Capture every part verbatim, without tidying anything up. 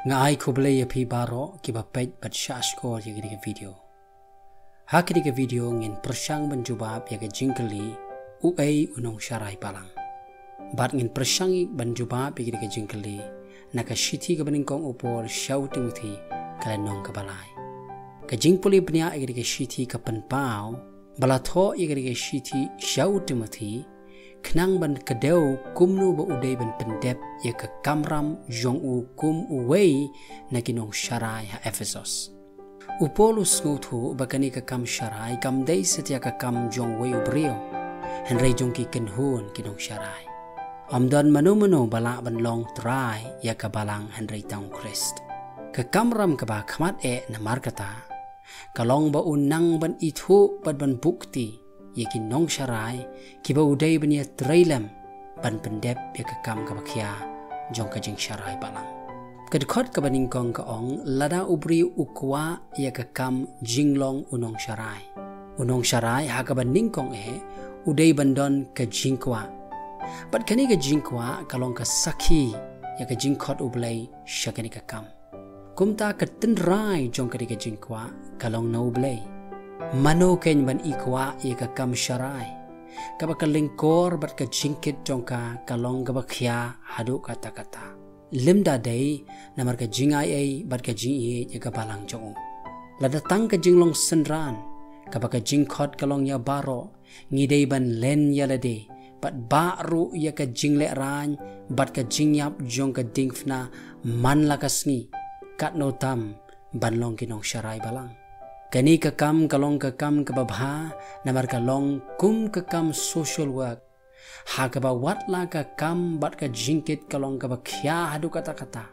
Nga ai khublei ïa phi baroh kiba peit bad shah shkor ïa kane ka video. Ha kane ka video ngin pyrshang ban jubab ïa ka jingkylli, u ei u nongsharai balang. Bad ngin pyrshang ban jubab ïa kane ka jingkylli na ka shithi kaba nyngkong u Paul sha u Timothi, ka lynnong kaba lai. Ka jingpule bniah ïa kane ka shithi ka pynpaw ba la thoh ïa kane ka shithi sha u Timothi, khnang ban kdew kumno ba u dei ban pyndep ïa ka kamram jong u kum uwei na ki nongsharai ha Ephesos. U Paul u sngewthuh ba kane ka kam sharai kam dei satia ka kam jong uwei u briew, hynrei jong ki kynhun ki nongsharai. Ym don mano mano ba lah ban long trai ïa ka balang hynrei tang u Khrist. Ka kamram kaba khmat eh namar kata ka long ba un nang ban ithuh bad ban buh kti ïa ki nongsharai kiba u dei ban ïatrei lem ban pyndep ïa ka kam kaba khia jong ka jingsharai balang. Ka dkhot kaba nyngkong ka ong, lada u briew u kwah ïa ka kam jinglong u nongsharai. U nongsharai ha kaba nyngkong eh u dei ban don ka jingkwah. Bad kane ka jingkwah ka long ka sakhi ïa ka jingkhot U Blei sha kane ka kam. Kumta ka tynrai jong kane ka jingkwah ka long na U Blei. Mano kein ban i kwah ïa ka kam sharai, kaba ka lyngkor bad ka jingkit jong ka ka long kaba khia haduh katta katta? Lymda dei namar ka jingai ei bad ka jingïeit ïa ka balang jong u. Lada tang ka jinglong synran, kaba ka jingkhot ka long ïa baroh, ngi dei ban len ïa lade bad bah ruh ïa ka jinglehrain bad ka jingïap jong ka diengphna man la ka sngi, katno tam ban long ki nongsharai balang. Kane ka kam ka long ka kam kaba bha namar ka long kum ka kam social work, ha kaba wat la ka kam bad ka jingkit ka long kaba khia haduh katta katta,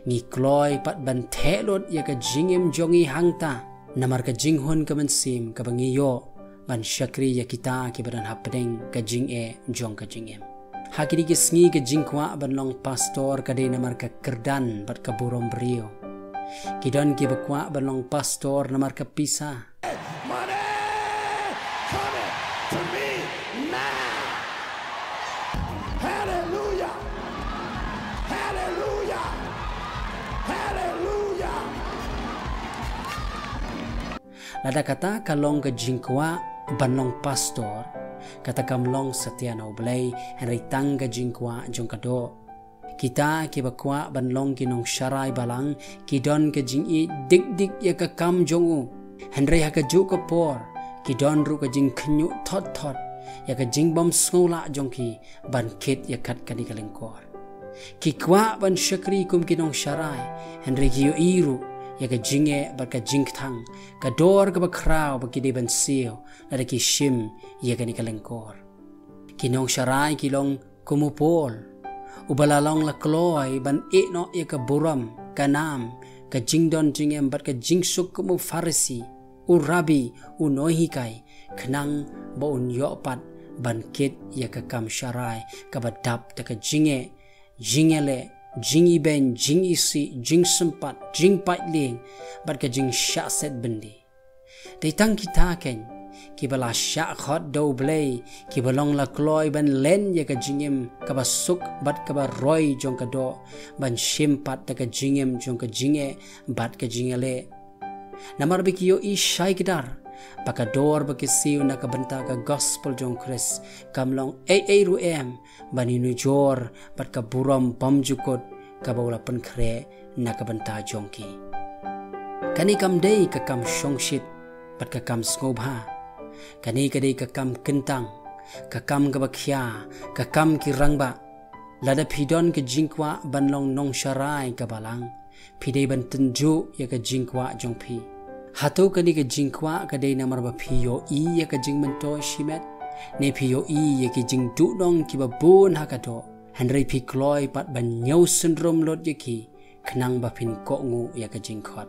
ngi kloi pat ban theh lut ïa ka jingim jong ngi hangta namar ka jinghun ka mynsiem kaba ngi ïoh ban shakri ïa kita kiba don hapdeng ka jingeh jong ka jingim. Ha kine ki sngi ka jingkwah ban long pastor ka dei namar ka kyrdan bad ka burom briew. Ki don kiba kwah ban long pastor namar ka pisa. Money coming to me now. Hallelujah. Hallelujah. Hallelujah. Lada kata ka long ka jingkwah ban long pastor, kata kam long satia na U Blei, hynrei tang ka jingkwah jong ka doh. Kita kiba kwah ban long ki nongsharai balang ki don ka jingïeit dik dik ïa ka kam jong u. Hynrei ha kajuh ka por ki don ruh ka jingkhynñiuh thot thot ïa ka jingbym sngewlah jong ki ban kit ïa kat kane ka lyngkor. Ki kwah ban shakri kum ki nongsharai, hynrei ki ïohi ruh ïa ka jingeh bad ka jingkthang, ka dor kaba khraw ba ki dei ban siew lada ki shim ïa kane ka lyngkor. Ki nongsharai ki long kum u Paul, uba la long la kloi ban ïeh noh ïa ka burom, ka nam, ka jingdon jingem bad ka jingsuk kum u Pharisi, u Rabbi, u nonghikai, khnang ba un ïoh pat ban kit ïa ka kam sharai kaba dap da ka jingeh, jingïaleh, jingibeiñ, jingisih, jingsympat, jingpait lieng bad ka jingshah set byndi. Dei tang kita kein kiba la shah khot da U Blei, kiba long la kloi ban len ïa ka jingim kaba suk bad kaba roi jong ka doh, ban shim pat da ka jingim jong ka jingeh bad ka jingïaleh. Namar ba ki ïohi shai kdar ba ka dor ba ki siew na ka bynta ka gospel jong u Khrist kam long ei ei ruh em ban ïanujor bad ka burom bymjukut kaba u la pynkhreh na ka bynta jong ki. Kane kam dei ka kam shongshit bad ka kam sngewbha. Kane ka dei ka kam kyntang, ka kam kaba khia, ka kam ki rangbah. Lada phi don ka jingkwah ban long nongsharai ka balang, phi dei ban tynjuh ïa ka jingkwah jong phi. Hato kane ka jingkwah ka dei namar ba phi ïohi ïa ka jingmyntoi shimet, ne phi ïohi ïa ki jingduhnong kiba bun ha ka doh, hynrei phi kloi pat ban ñiew synrum lut ïa ki khnang ba phin kohnguh ïa ka jingkhot?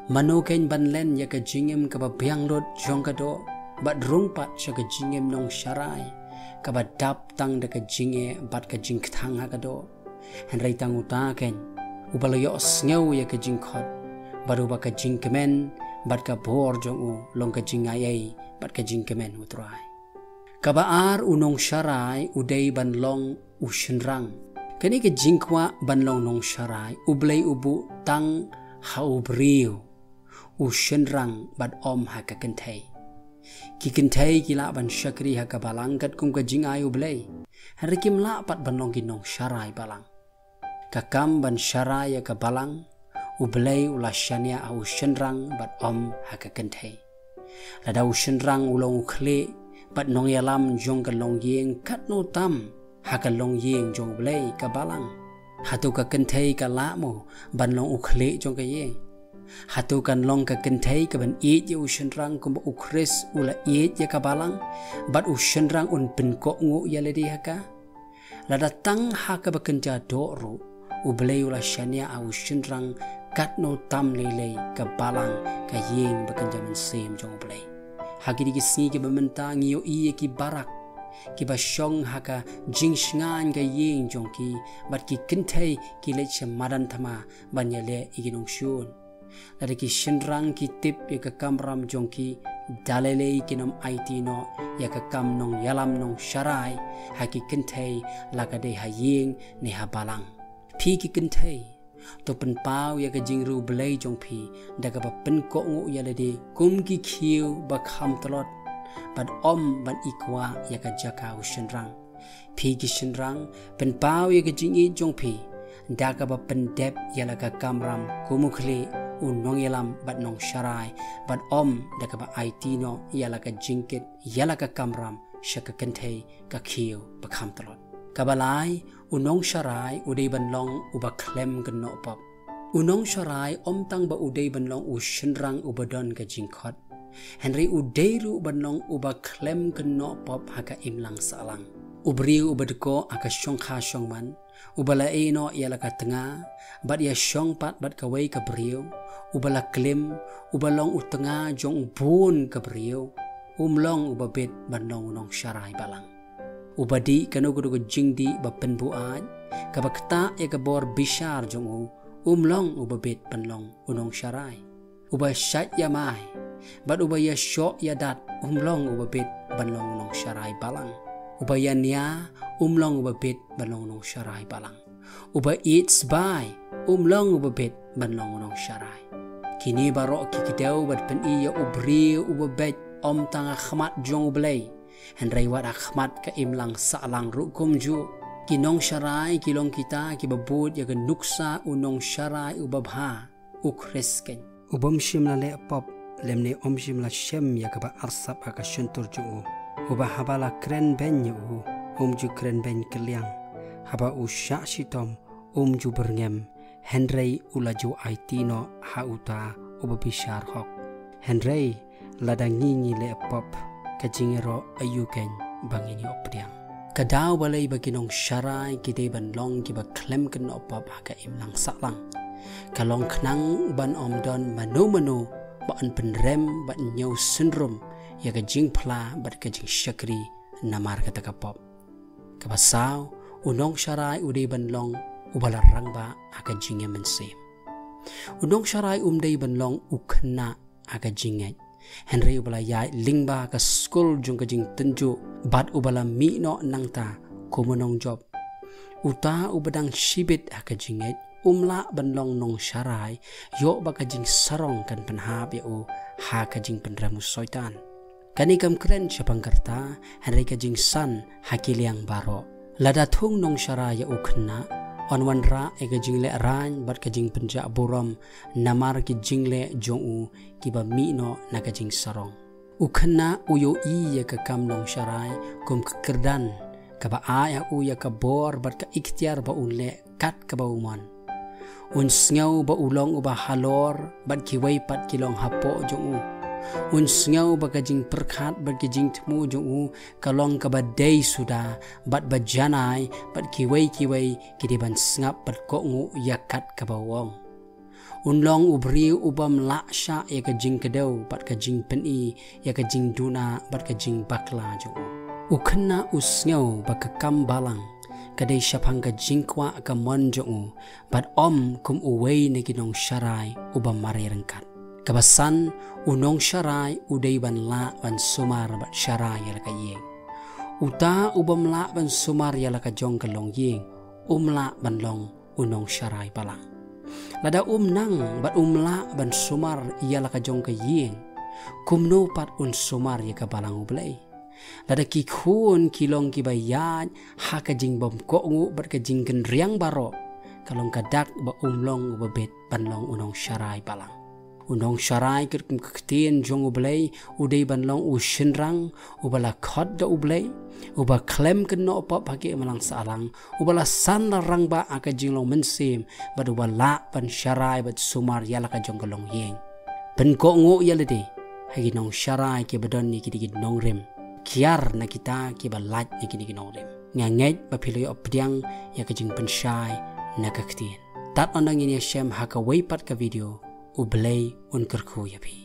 Mano kein ban len ïa ka jingim kaba biang lut jong ka doh bad rung pat sha ka jingim nongsharai kaba dap tang da ka jingeh bad ka jingkthang ha ka doh? Hynrei tang uta kein uba la ïohsngew ïa ka jingkhot, bad uba ka jingkmen bad ka bor jong u long ka jingai ei bad ka jingkmen U Trai. Kaba ar, u nongsharai u dei ban long u shynrang. Kane ka jingkwah ban long nongsharai, U Blei u buh tang ha u briew, u shynrang bad ym ha ka kynthei. Ki kynthei ki lah ban shakri ha ka balang katkum ka jingai U Blei, hynrei kim lah pat ban long ki nongsharai balang. Ka kam ban sharai ïa ka balang, U Blei u la shaniah ha u shynrang bad ym ha ka kynthei. Lada u shynrang u long u khlieh bad nongïalam jong ka longïing, katno tam ha ka longïing jong U Blei, ka balang? Hato ka kynthei ka lah mo ban long u khlieh jong ka ïing? Hato kan long ka kynthei kaban ïeit ïa u shynrang kumba U Khrist u la ïeit ïa ka balang, bad u shynrang un pynkohnguh ïa lade ha ka? Lada tang ha kaba kynja doh ruh U Blei u la shaniah ha u shynrang, katno tam lei lei ka balang, ka ïing ba kynja mynsiem jong U Blei. Ha kine ki sngi kiba mynta ngi ïohi ïa ki barak kiba shong ha ka jingshngaiñ ka ïing jong ki, bad ki kynthei ki leit sha madan thma ban ïaleh ïa ki nongshun. Lada ki shynrang ki tip ïa ka kamram jong ki, da lei lei kin ym aiti noh ïa ka kam nongïalam nongsharai ha ki kynthei, la ka dei ha ïing ne ha balang. Phi ki kynthei, to pynpaw ïa ka jingriewblei jong phi da kaba pynkohnguh ïa lade kum ki khiew ba kham tlot, bad ym ban i kwah ïa ka jaka u shynrang. Phi ki shynrang, pynpaw ïa ka jingïeit jong phi da kaba pyndep ïa la ka kamram kum u khlieh, u nongïalam bad nongsharai, bad ym da kaba aiti noh ïa la ka jingkit ïa la ka kamram sha ka kynthei, ka khiew ba kham tlot. Kaba lai, u nongsharai u dei ban long uba khlem kynnoh pop. U nongsharai ym tang ba u dei ban long u shynrang uba don ka jingkhot, hynrei u dei ruh ban long uba khlem kynnoh pop ha ka imlang sahlang. U briew uba dkoh ha ka shongkha shongman, uba la ïehnoh ïa la ka tnga bad ïashong pat bad kawei ka briew, uba la klim, uba long u tnga jong bun ka briew, um long uba bit ban long u nongsharai balang. Uba dih kano kano ka jingdih ba pynbuaid, kaba ktah ïa ka bor bishar jong u, um long uba bit ban long u nongsharai. Uba shait ïamai bad uba ïashoh ïadat, um long uba bit ban long u nongsharai balang. Uba ïania, um long uba bit ban long u nongsharai balang. Uba ïeit sbai, um long uba bit ban long u nongsharai. Kine baroh ki kdew bad pyni ïa u briew uba beit ym tang ha khmat jong U Blei, hynrei wat ha khmat ka imlang sahlang ruh kumjuh. Ki nongsharai ki long kita kiba bud ïa ka nuksa u nongsharai uba bha, U Khrist kein. U bym shym la leh pop, lymne um shym la shem ïa kaba arsap ha ka shyntur jong u. Uba haba la kren beiñ ïa u, um ju kren beiñ kylliang. Haba u shah shitom, um ju byrngem, hynrei u la ju aiti noh ha uta uba bishar hok. Hynrei lada ngi ngi leh pop, ka jingïaroh aïu kein ba ngin ïoh pdiang? Ka daw balei ba ki nongsharai ki dei ban long kiba khlem kynnoh pop ha ka imlang sahlang? Ka long khnang ban ym don mano mano ba yn pynrem bad ñiew synrum ïa ka jingphla bad ka jingshakri namar kata ka pop. Kaba saw, u nongsharai u dei ban long uba la rangbah ha ka jingïamynsiem. U nongsharai um dei ban long u khynnah ha ka jingngeit, hynrei uba la ïaid lyngba ka skul jong ka jingtynjuh bad uba la mih noh nangta kum u nongjop. Uta uba dang shibit ha ka jingngeit um lah ban long nongsharai, ïoh ba ka jingsarong kan pynhap ïa u ha ka jingpynrem u Soitan. Kane kam kren shaphang ka rta, hynrei ka jingsan ha ki liang baroh. Lada thung nongsharai ïa u khynnah, yn wanrah ïa ka jinglehrain bad ka jingpynjah burom namar ki jingleh jong u kiba mih noh na ka jingsarong. U khynnah u ïohi ïa ka kam nongsharai kum ka kyrdan kaba ai ha u ïa ka bor bad ka iktiar ba un leh kat kaba u mon. Un sngew ba u long uba halor bad kiwei pat ki long hapoh jong u. Un sngew ba ka jingpyrkhat bad ka jingthmu jong u ka long kaba dei suda bad ba janai bad kiwei kiwei ki dei ban sngap bad kohnguh ïa kat kaba u ong. Un long u briew u bym lah shah ïa ka jingkdew bad ka jingpyni ïa ka jingduna bad ka jingbakla jong u. U khynnah u sngew ba ka kam balang ka dei shaphang ka jingkwah ka mon jong u bad ym kum uwei na ki nongsharai uba marei ryngkat. Kaba san, u nongsharai u dei ban lah ban sumar bad sharai ïa la ka ïing. Uta u bym lah ban sumar ïa la ka jong ka longïing um lah ban long u nongsharai balang. Lada um nang bad um lah ban sumar ïa la ka jong ka ïing, kumno pat un sumar ïa ka balang U Blei? Lada ki khun ki long kiba ïaid ha ka jingbymkohnguh bad ka jingkynriang baroh, ka long ka dak ba um long uba bit ban long u nongsharai balang. U nongsharai katkum ka ktien jong U Blei u dei ban long u shynrang uba la khot da U Blei, uba khlem kynnoh pop ha ki imlang sahlang, uba la san la rangbah ha ka jinglong mynsiem, bad uba lah ban sharai bad sumar ïa la ka jong ka longïing. Pynkohnguh ïa lade ha ki nongsharai kiba don ïa ki dei ki nongrim, kiar na kita kiba lait na ki dei ki nongrim. Nga ngeit ba phi la ïoh pdiang ïa ka jingpynshai na ka ktien. Tad ynda ngin ïashem ha kawei pat ka video, U Blei un kyrkhu ïa phi.